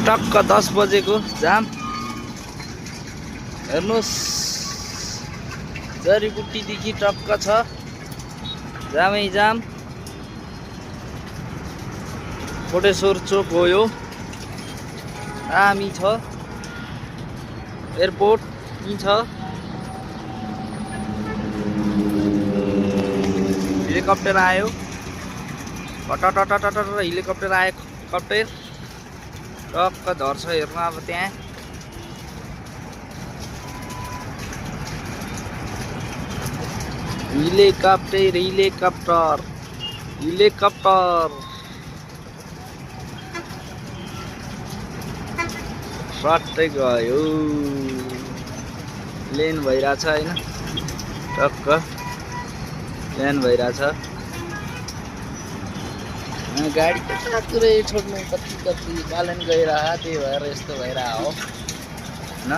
टक्क 10 बजेको जाम हेर्नुस् जडीबुटीदेखि टक्क छ जामै जाम कोटेश्वर चोक हो यो दामी छ एयरपोर्ट यही छ हेलिकप्टर आयो टटटटटट हेलिकप्टर आयो कप्टर टक्क झर्छ हेर्नु अब त्यहाँ हेलिकप्टर सट्टै गयो ल्यान्ड भइरहेछ हैन टक्क ल्यान्ड भइरहेछ गाडी पुरै छोड्नु कति कालन गइरह त्यही भएर यस्तो भइरह हो हैन